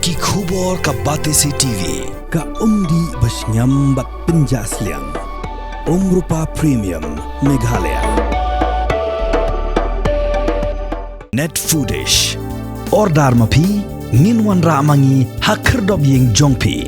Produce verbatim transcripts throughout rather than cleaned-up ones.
Ki khubor ka Batesi T V. Ka umdih ba shngiam bad pynjah sliang. Umrupa Premium Meghalaya. Net Foodish. Order ma phi, ngin wanrah ma ngi ha khyrdop ïing jong phi.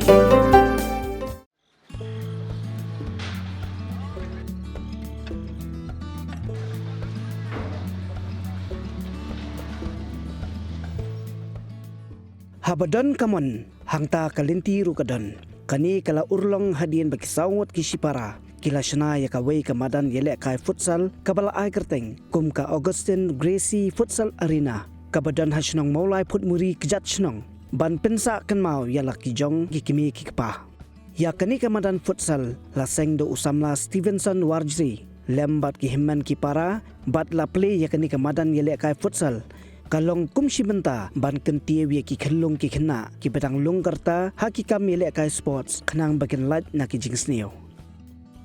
Haba don ka mon, hangta ka lynti ruh ka don. Kane ka la urlong hadien ba ki saw ngut ki shipara ki la shna ïa kawei ka madan ïalehkai futsal kaba la ai kyrteng kum ka Augustine Gracie Futsal Arena, kaba don ha shnong Mawlai Phutmuri, kjat shnong, ban pynsah kynmaw ïa la ki jong ki kmie ki kpa. Ïa kane ka madan futsal la seng da u samla Stevenson Warjri lem bad ki hynmen ki para, bad la plie ïa kane ka madan ïalehkai futsal ka long kum shi bynta ban kyntiew ïa ki khyllung ki khynnah kiba dang lung ka rta ha ki kam ïalehkai sports khnang ba kin lait na ki jingsniew.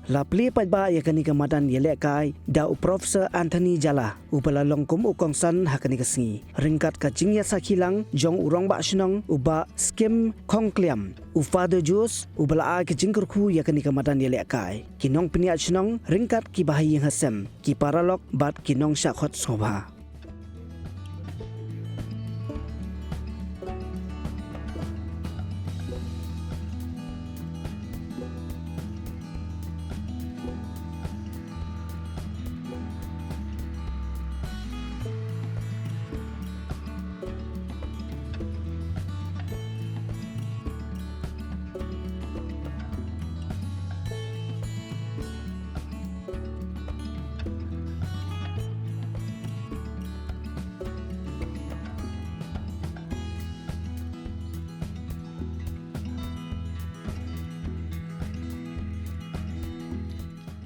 La plie paidbah ïa kane ka madan ïalehkai da u Professor Anthony Jala, uba la long kum u kongsan ha kane ka sngi, ryngkat ka jingïasakhi lang jong u rangbah shnong u Bah Skim Khongkliam, u Father Juice, uba la ai ka jingkyrkhu ïa kane ka madan ïalehkai, ki nongpynïaid shnong ryngkat ki bahaïing hasem, ki paralok bad ki nongshah khot sngewbha.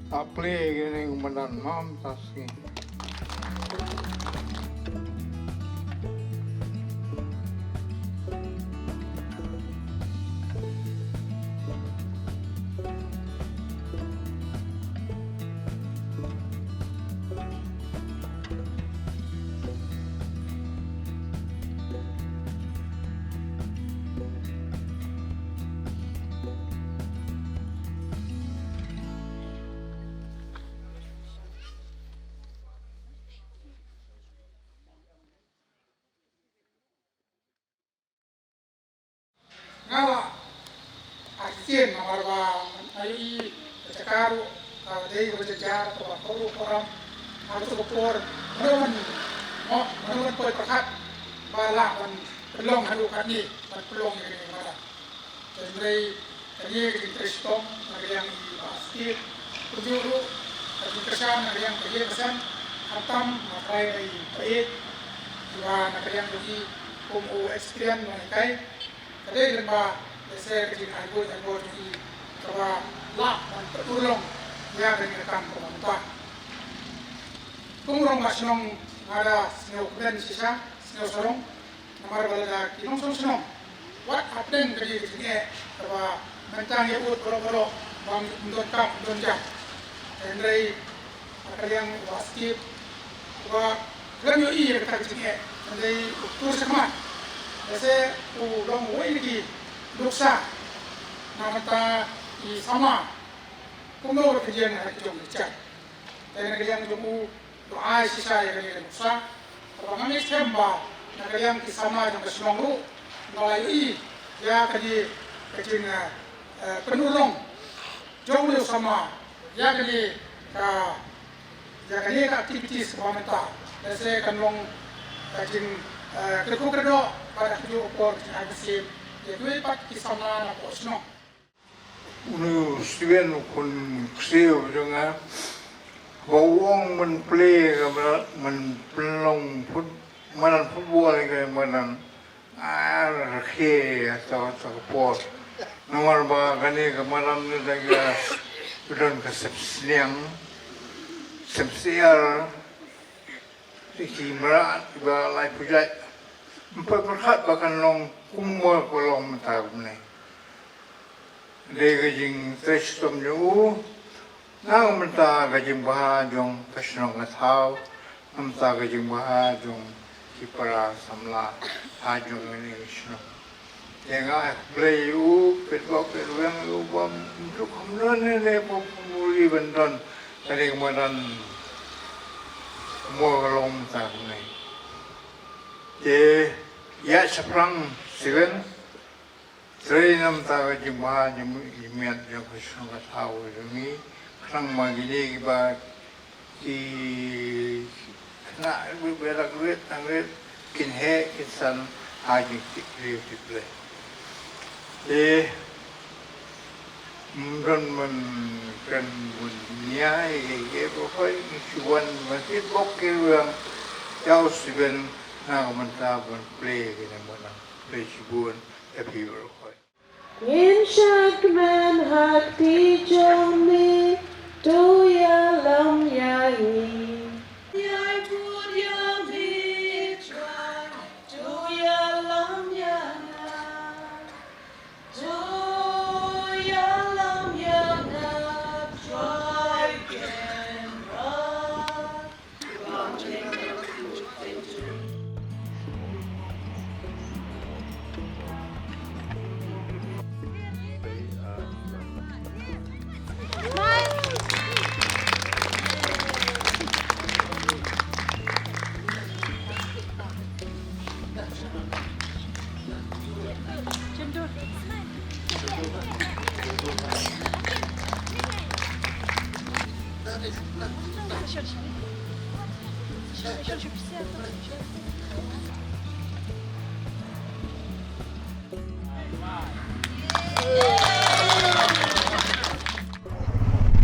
Sa plie kine u madan mynta ka sngi. Nga la ai shisien namar ba nga ïohi ka jaka ruh ka dei kaba jynjar, kaba kham ruh kham ram. Ha kato ka por mano ban, mo, mano ban poi pyrkhat ba lah ban pynlong haduh katne, ban pynlong ïa kane ka madan. Hynrei kane ka jingtrei shitom na ka liang i Bah Steve, kumjuh ruh ka jingkyrshan na ka liang ka ïing ka sem, khamtam na ka liang i Bah Ïeit, kiba na ka liang jong i kum u experience nonghikai, ka dei lyngba lehse ka jingai buit ai bor jong i kaba lah ban pynurlong ïa kane ka kam kaba mynta. Kum u rangbah shnong nga da sngewkmen shisha, sngewsarong, namar ba lada ki nongshong shnong wat hapdeng kane ka jingeh kaba mynta ngi ïa ud baroh baroh ba ym don kam ym don jam. Hynrei ha ka liang u Bah Steve, uba khlem ïohi ïa kata ka jingeh, hynrei u tur shakhmat, lehse u long uwei na ki nuksa na ka bynta ki samla, kumno ka jingeh ha ki jong ki jait. Te na ka liang jong u, u ai shisha ïa kane ka nuksa. Kaba nga ngeit skhem ba na ka liang ki samla jong ka shnong ruh nga la ïohi ïa kane ka jing, eh, eh, pynurlong jong une u samla ïa kane ka, ïa kane ka activities kaba mynta. Lehse kan long ka jing, eh, kyrkhu kyrdoh bad ha kajuh ka por ka jingai bynta ïa kiwei pat ki samla na ka shnong. Une u Steven u khun ksiew jong nga, ba u ong men plie ka madan, men pynlong fut-, madan football ïa ka madan, ah, rkhie ïa ka, ka por. Namar ba kane ka madan ne da ka, ka don ka sepsniang, sepsiar, ki mrad kiba lai pujat. Ym pat pyrkhat ba kan long kumba ka long mynta kumne. Dei ka jingtrei shitom jong u, na ka bynta ka jingbha jong ka shnong ka thaw, na ka bynta ka jingbha jong ki para samla ha jong kane ka shnong. Te nga khublei ïa u, pynbok ïa u, ïa u bym duk kham don ne ne pop muri ban don. Kane ka madan mo ka long ta kumne. Te ïa shaphrang Steven. Trei namar ka jingma jingmiat jong ka shnong ka thaw jong ngi. Khnang ma kine kiba ki khynnah kiba rak rit tang rit kin heh kin san ha jingtip briew tip Blei. Te mrun man kan bun nia ïa ïa ba khoi ngi shu wan ma tip bok ki ruang. Ïa u Steven na ka mynta ban plie kine mona. Plie shibun. Happy birthday. Ngin shakmen ha kti jong me, to ïalam ïa ngi. Ïa bud ïa me Trai, to ïalam ïa nga. To ïalam ïa nga Trai Kynrad.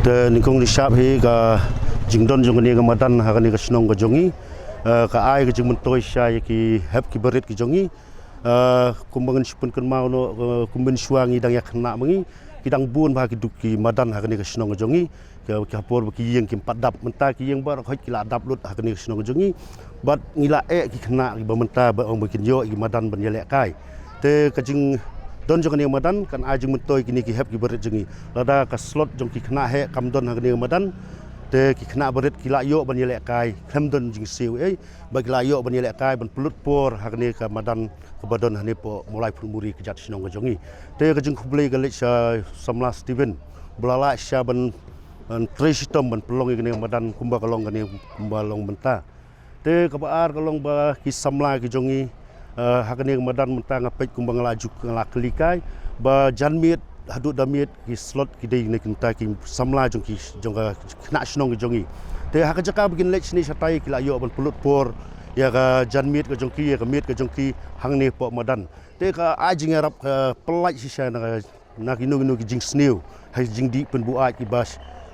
Te nyngkong nyngshap hi ka jingdon jong kane ka madan ha kane ka shnong ka jong ngi. Eh, ka ai ka jingmyntoi sha ïa ki hep ki barit ki jong ngi. Eh, kumba ngin shu pynkynmaw noh, eh, kumba ngin shu ïa ngi dang ïa khynnah ma ngi ki dang bun bha ki duk ki madan ha kane ka shnong ka jong ngi. Ki, ki ha por ba ki ïing kim pat dap, mynta ki ïing baroh khoit ki la dap lut ha kane ka shnong ka jong ngi. Bad ngi la eh ki khynnah kiba mynta ba ong ba kin ïoh ïa ki madan ban ïalehkai. Te ka jingdon jong kane ka madan kan ai jingmyntoi kine ki hep ki barit jong ngi. Lada ka slot jong ki khynnah heh kam don ha kane ka madan, te ki khynnah barit ki la ïoh ban ïalehkai khlem don jingsiew ei. Ba ki la ïoh ban ïalehkai ban pynlut por ha kane ka madan kaba don hangne hapoh Mawlai Phunmuri ka jait shnong ka jong ngi. Te ka jingkhublei ka leit sha samla Steven ba la lah shisha ban, ban trei shitom ban pynlong ïa kane ka madan kumba ka long kane kumba long mynta. Te kaba ar ka long ba ki samla ki jong ngi, eh, ha kane ka madan mynta nga peit kumba nga la ju, nga la kylli kai ba janmiet haduh da miet ki slot ki dei na ki mynta ki samla jong ki, jong ka khynnah shnong ki jong ngi. Te ha ka jaka ba kin leit shane shatai ki la ïoh ban pynlut por ïa ka janmiet ka jong ki, ïa ka miet ka jong ki hangne hapoh madan. Te ka ai jingïarap ka pyllait shisha na ka, na kino kino ki jingsniew ha ki jingdih pynbuaid kiba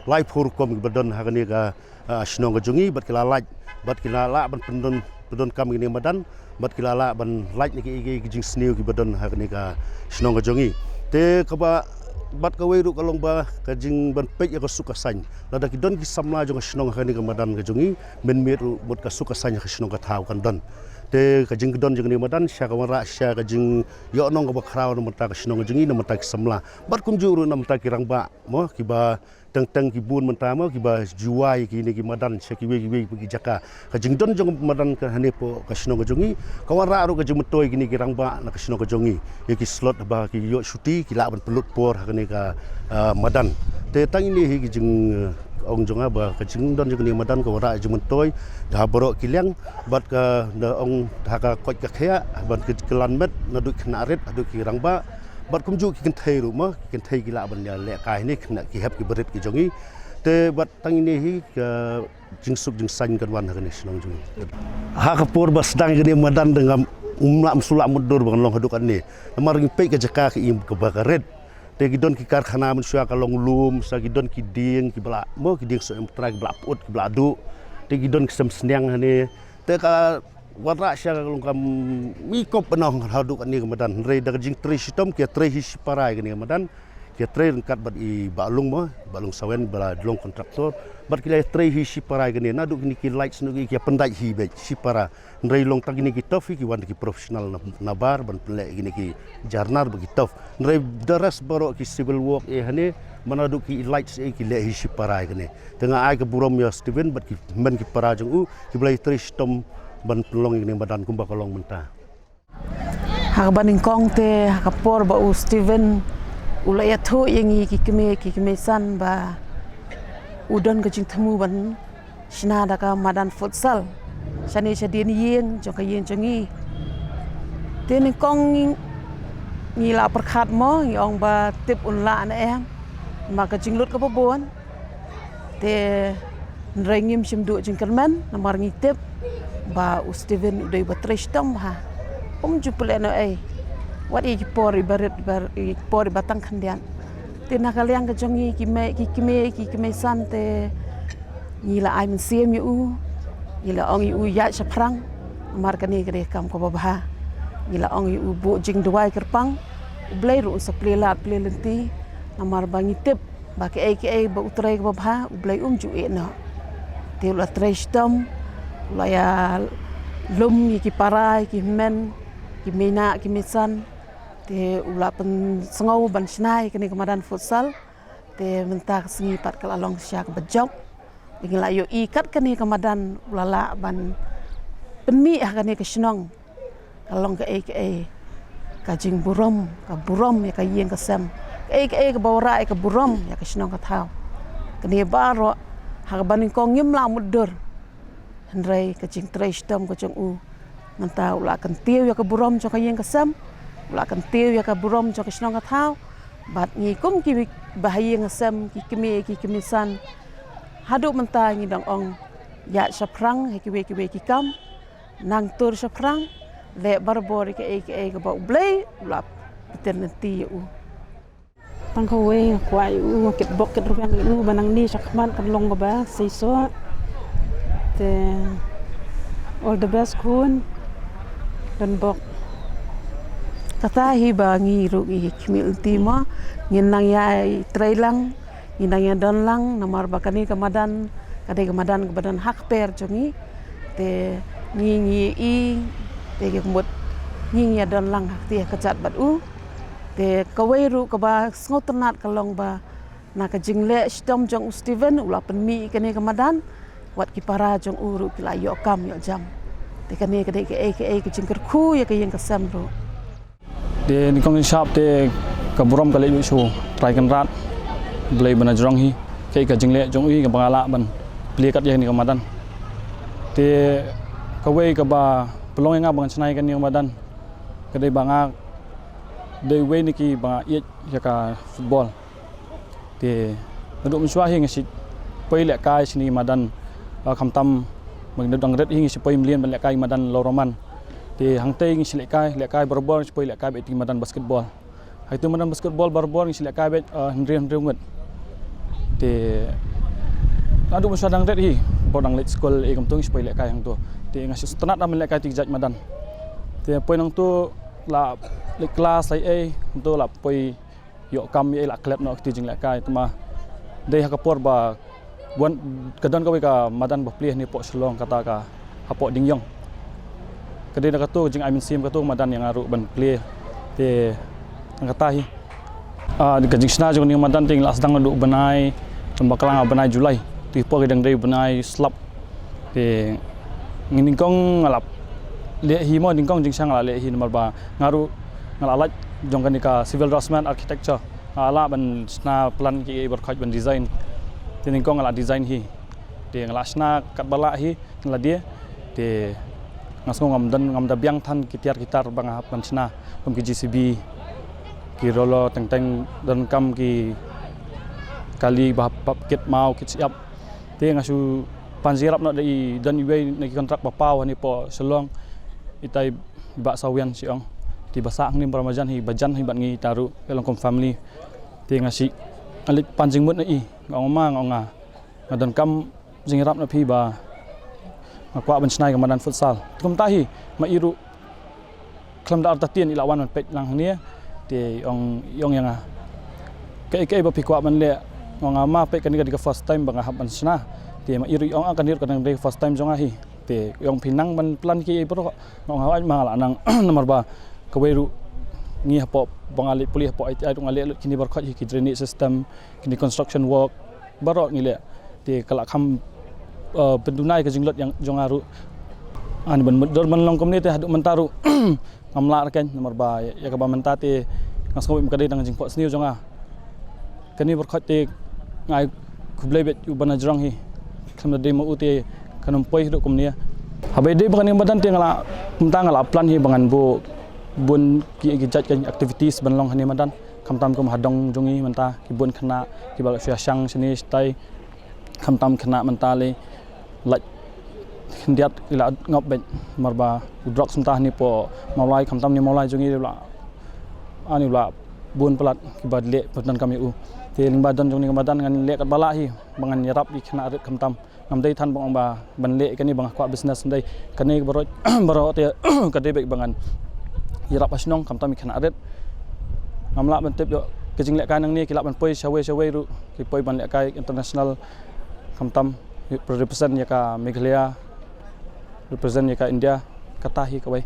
lai phew rukom kiba don ha kane ka, ah, shnong ka jong ngi, bad ki la lait, bad ki la lah ban pyndon, pyndonkam kine madan, bad ki la lah ban lait na ki, ki, ki jingsniew kiba don ha kane ka shnong ka jong ngi. Te kaba, bad kawei ruh ka long ba ka jing ban peit ïa ka suk ka saiñ. Lada ki don ki samla jong ka shnong ha kane ka madan ka jong ngi, mynmiet ruh mut ka suk ka saiñ ha ka shnong ka thaw kan don. Te ka jingdon jong kane madan shisha ka wanrah shisha ka jingïoh nong kaba khraw na bynta ka shnong ka jong ngi, na bynta ki samla. Bad kumjuh ruh na bynta ki rangbah mo, kiba teng teng ki bun mynta mo, kiba ju wai kine ki madan sha kiwei kiwei ki jaka. Ka jingdon jong ka madan ka hangne hapoh ka shnong ka jong ngi ka wanrah ruh ka jingmyntoi kine ki rangbah na ka shnong ka jong ngi. Ïa ki slot ba ki ïoh shuti ki lah ban pynlut por ha kane ka, ah, madan. Te tang ine hi ki jing, eh, ong jong nga ba ka jingdon jong kane ka madan ka wanrah jingmyntoi da ha baroh ki liang bad ka da ong ha ka koit ka khiah bad ka kylla met naduh ki khynnah rit haduh ki rangbah. Bad kumjuh ki kynthei ruh mo, ki kynthei ki lah ban ïalehkai hangne, khynnah ki hep ki barit ki jong ngi. Te bad tang ine hi ka jingsuk jingsaiñ kan wan ha kane ka shnong jong ngi. Ha ka por ba sdang kane ka madan te ngam, ym lah, ym shu lah mutdur ba kan long haduh katne. Namar ngi peit ka jaka ka im kaba ka rit. Te ki don ki karkhana mynshuwa ka long lum, sa ki don ki dieng kiba la, mo, ki dieng soh ïa u Trai kiba la pyut kiba la duh. Te ki don ki sem sniang hangne. Te ka wanrah shisha ka long kam, mi kop ba nang haduh katne ka madan. Hynrei da ka jingtrei shitom ki ïatrei hi shipara ïa kane ka madan. Ki ïatrei ryngkat bad i Bah Lung mo, Bah Lung Sawen ba la long kontraktor. Bad ki la ïatrei hi shipara ïa kane, naduh kine ki lights naduh ki ïa pyndait hi beit shipara. Hynrei long tang kine ki tough hi ki wan da ki professional na, nabar ban pynleh kine ki jarnar bad ki tough. Hynrei the rest baroh ki civil work eh hangne, ma naduh ki lights eh ki leh hi shipara ïa kane. Te nga ai ka burom ïa u Steven bad ki hynmen ki para jong u kiba la ïatrei shitom ban pynlong ïa kane ka madan kumba ka long mynta. Ha kaba nyngkong te, ha ka por ba u Steven u la ïathuh ïa ngi ki kmie ki kmie san ba u don ka jingthmu ban shna da ka madan futsal shane sha dien ïing jong ka ïing jong ngi. Te nyngkong ngi, ngi la pyrkhat mo, ngi ong ba tip un lah ne em, namar ka jinglut kaba bun. Te hynrei ngim shym duh jingkyrmen namar ngi tip ba u Steven u dei ba trei shitom ha. Um ju pule no ei. Wat i ki por i barit bar i por i batang khyndiat. Te na ka liang ka jong ngi ki mei ki kmie ki kmie san te ngi la ai mynsiem ïa u. Ngi la ong ïa u ïaid shaphrang. Namar kane ka dei ka kam kaba bha. Ngi la ong ïa u buh jingduwai kyrpang. U Blei ruh un sa plie lad plie lynti. Namar ba ngi tip ba kaei kaei ba u trei kaba bha, u Blei um ju ïeh noh. Te u la trei shitom, u la ïa lum ïa ki para, ïa ki hynmen, ki mei na, ki mei san. Te u la pynsngew ban shna ïa kane ka madan futsal. Te mynta ka sngi pat ka la long shisha kaba jop. Te ngi la ïohi kat kane ka madan u la lah ban pynmih ha kane ka shnong. Ka long kaei kaei ka jingburom, ka burom ïa ka ïing ka sem. Kaei kaei kaba wanrah ïa ka burom ïa ka shnong ka thaw. Kane baroh ha kaba nyngkong ngim lah mutdur. Hynrei ka jingtrei shitom ka jong u. Mynta u la kyntiew ïa ka burom jong ka ïing ka sem. U la kyntiew ïa ka burom jong ka shnong ka thaw. Bad ngi kum ki ba ha ïing ha sem, ki kmie ki kmie san. Haduh mynta ngi dang ong ïaid shaphrang ha kiwei kiwei ki kam. Nang tur shaphrang, leh barabor ïa kaei kaei kaba u Blei u la pyntir lynti ïa u. Tang kawei nga kwah ïa u, nga kitbok kitrwiang ïa u ba nangne shakhmat kan long kaba seisoh. Te all the best khun. Don bok. Kata hi ba ngi ruh ngi khmih lynti mo, ngin nang ïai trei lang, ngin nang ïa don lang, namar ba kane ka madan ka dei ka madan kaba don ha kper jong ngi. Te ngi ngi i te ki mut ngi ngi ïa don lang ha kti ha kjat bad u. Te kawei ruh kaba sngewtynnat ka long ba na ka jingleh shitom jong u Steven u la pynmih kane ka madan, wat ki para jong u ruh ki la ïoh kam ïoh jam. Te kane ka dei kaei kaei ka jingkyrkhu ïa ka ïing ka sem ruh. Te nyngkong shap te ka burom ka leit sha u Trai Kynrad, Blei ba na jrong hi, kaei ka jingleh jong u hi kaba nga lah ban plie kat ïa kane ka madan. Te kawei kaba pynlong ïa nga ba ngan shna ïa kane ka madan ka dei ba nga dei uwei na ki ba nga ïeit ïa ka football. Te naduh mynshuwa hi nga shu poi lehkai shane madan, ah, khamtam ba naduh dang rit hi nga shu poi mlien ban lehkai madan Lower Roman. Te hangtei nga shu lehkai, lehkai barabor, nga shu poi lehkai beit ki madan basketball. Ha itu madan basketball barabor nga shu lehkai beit, ah, hynriew hynriew ngut. Te naduh mynshuwa dang rit hi, bor dang leit skul ei kumto nga shu poi lehkai hangto. Te nga shu sngewtynnat ban lehkai tu ki jait madan. Te poi nangto la leit klas ei ei, kumto la poi ïoh kam ïa la klet noh kti jinglehkai, te ma dei ha ka por ba wan ka don kawei ka madan ba plie ne poh Shillong, kata ka hapoh Dingiong. Ka dei na kato jingai mynsiem kato madan ïa nga ruh ban plie. Te kata hi, ah, ka jingshna jong kane ka madan te ngi la sdang naduh bnai, lem bakla nga bnai July. Te poi ka dang dei bnai slap. Te ngi nyngkong nga la leh hi mo, nyngkong jingshisha nga la leh hi namar ba nga ruh nga la lait jong kane ka civil draftsman architecture. Nga la lah ban shna plan kiei kiei baroh khoit ban design. Te nyngkong nga la design hi. Te nga la shna katba lah hi nga la die. Te nga sngew ngam don, ngam da biang than ki tiar ki tar ba nga hap ban shna, kum ki J C B, ki roller, teng teng donkam ki kali ba hap kit maw kit shyiap. Te nga shu pan jingïarap noh da i, don iwei na ki kontrak ba paw hangne poh Shillong, itai i Bah Sawian shi ong. Te ba sah hangne ba marjan hi, ba jan hi bad ngi ita ruh, ka long kum family. Te nga shu, nga leit pan jingmut na i, nga ong ma, nga ong nga, nga donkam jingïarap na phi ba nga kwah ban shna ïa ka madan futsal. Te kumta hi ma i ruh khlem da artatien i la wan ban peit lang hangne. Te i ong, i ong ïa nga, kaei kaei ba phi kwah ban leh? Nga ong nga ma, peit kane ka dei ka first time ba nga hap ban shna. Te ma i ruh i ong, ah, kane ruh ka dang dei ka first time jong nga hi. Te i ong phi nang ban plan kiei baroh? Nga ong hooid ma, nga la nang namar ba kawei ruh ngi hapoh ba nga leit pule hapoh I T I ruh nga leh lut kine baroh khoit hi, ki drainage system, kine construction work baroh ngi leh. Te ka la kham, eh, pynduna ïa ka jinglut jong nga ruh. Ani ban mutdur ban long kumne te haduh mynta ruh Ngam lah ruh kein namar ba ïa kaba mynta te nga sngew ba ka dei tang ka jingphohsniew jong nga. Kane baroh khoit te nga ai khublei beit u Bah Najrong hi. Khlem da dei ma u te kan ym poi haduh kumne. Haba ïadei bad kane ka madan te nga la, mynta nga la plan hi ba ngan buh bun ki, ki jait ki activities ban long ha kane ka madan. Khamtam kum ha dong jong ngi mynta ki bun khynnah kiba la shu ïashang shane shatai. Khamtam khynnah mynta lei lait khyndiat ki la ngop beit namar ba u drugs mynta hangne hapoh Mawlai, khamtam ne Mawlai jong ngi la, ani la bun palat kiba leh ba donkam ïa u. Te lyngba don jong kane ka madan ngan leh katba lah hi ba ngan ïarap ïa ki khynnah rit khamtam. Ngam dei than ba ong ba ban leh kane ba nga kwah business, ym dei. Kane baroh, baroh te ka dei beit ba ngan ïarap ha shnong khamtam ïa ki khynnah rit. Ngam lah ban tip ïoh ka jinglehkai nangne, ki lah ban poi shawei shawei ruh, ki poi ban lehkai international khamtam represent ïa ka Meghalaya, represent ïa ka India. Kata hi kawei.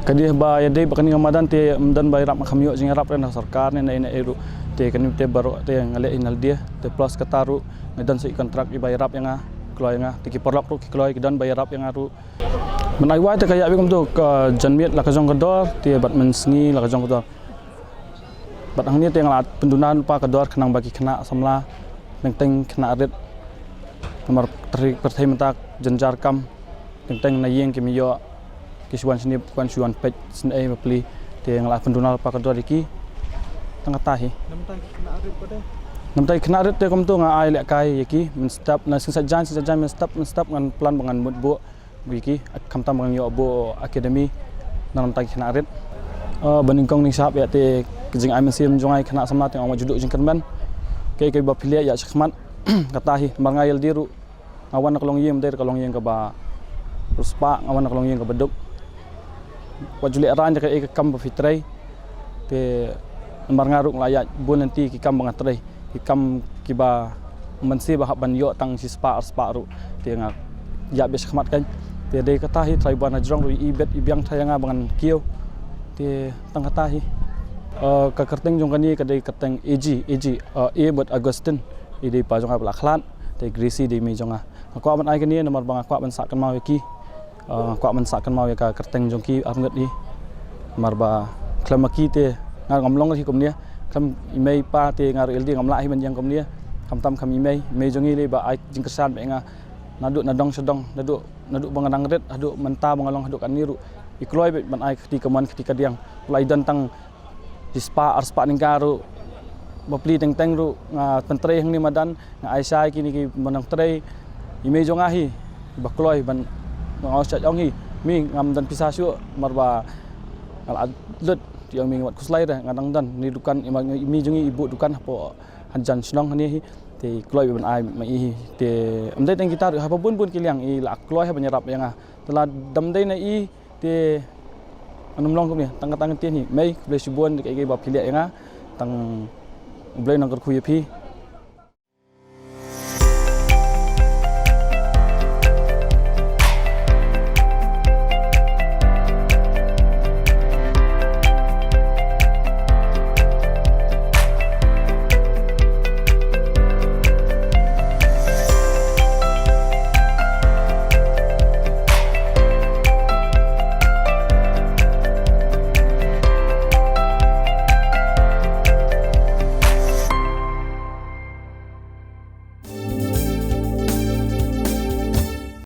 Ka dei ba ïadei bad kane ka madan te ym don ba ïarap, nga kham ïoh jingïarap na sorkar ne na ei na ei ruh. Te kane te baroh te nga leh hi na lade, te plus kata ruh nga don sa ki contract kiba ïarap ïa nga, kloi ïa nga, te ki paralok ruh ki kloi, ki don ba ïarap ïa nga ruh. Ban ai wai te ka ïa bad kumto, ka janmiet la ka jong ka dor, te bad mynsngi la ka jong ka dor. Bad hangne te nga la pynduna lypa ka dor khnang ba ki khynnah samla, teng teng khynnah rit, namar pyrthei, pyrthei mynta jynjar kam, teng teng na ïing kim ïoh, ki shu wan shane, wan shu wan peit sngewbha bapli. Te nga la pynduna lypa ka dor ïa ki. Tang kata hi. Namar ki khynnah rit te kumto nga ai lehkai ïa ki mynstep, na sien sait jaiñ, sien sait jaiñ mynstep, mynstep ngan plan ba ngan mut buh ïa ki, khamtam ba ngan ïoh buh academy namar ki khynnah rit. Eh, ba nyngkong nyngshap ïa te ka jingai mynsiem jong nga ïa ki khynnah samla te nga ong ba ju duh jingkyrmen. Kaei kaei ba phi leh ïa shakhmat. Kata hi, namar nga ïalade ruh nga wan na ka longïing, ym dei ka longïing kaba riewspah, nga wan na ka longïing kaba duk. Wat ju leh rang da kaei ka kam ba phi trei. Te namar nga ruh nga la ïaid bun lynti ki kam ba nga trei, ki kam kiba mynta ba hap ban ïoh tang shispah arspah ruh. Te nga ïaid beit shakhmat kein. Te dei kata hi, trai Bah Najrong ruh i beit i biang trai ïa nga ba ngan kiew. Te tang kata hi. Eh, ka kyrteng jong kane ka dei kyrteng A G, A G, eh, A bad Augustine. I dei pa jong nga ba la khlad. Te Gracie dei mei jong nga. Nga kwah ban ai kane namar ba nga kwah ban sah kynmaw ïa ki. Ah, nga kwah ban sah kynmaw ïa ka kyrteng jong ki arngut hi. Namar ba khlem ma ki te nga ngam long hi kumne. Khlem i mei i pa te nga ruh ïalade ngam lah hi ban ïeng kumne. Khamtam kham i mei, i mei jong ngi lei ba ai jingkyrshan bad nga. Naduh na dong sha dong, naduh, naduh ba nga dang rit, haduh mynta ba nga long haduh katne ruh. I kloi beit ban ai kti kamon kti kadiang. Pynlait don tang shispah arspah tyngka ruh, bapli teng teng ruh nga pyntrei hangne madan, nga ai shai kine ki ba nongtrei. I mei jong nga hi ba kloi ban, nga ong sha ong hi, mei ngam don pisa shuh namar ba nga la lut. Te ong mei wat khuslai re, nga dang don ne dukan, i mei jong ngi i buh dukan hapoh hajan shnong hangne hi. Te kloi ban ai ma i hi. Te ym dei tang kita ruh, ha bun bun ki liang i la kloi ha ban ïarap ïa nga. Te lada ym dei na i te ngan ym long kumne. Tang kata ngan ktien hi, mei khublei shibun ïa kaei kaei ba phi leh ïa nga. Tang U Blei un nang kyrkhu ïa phi.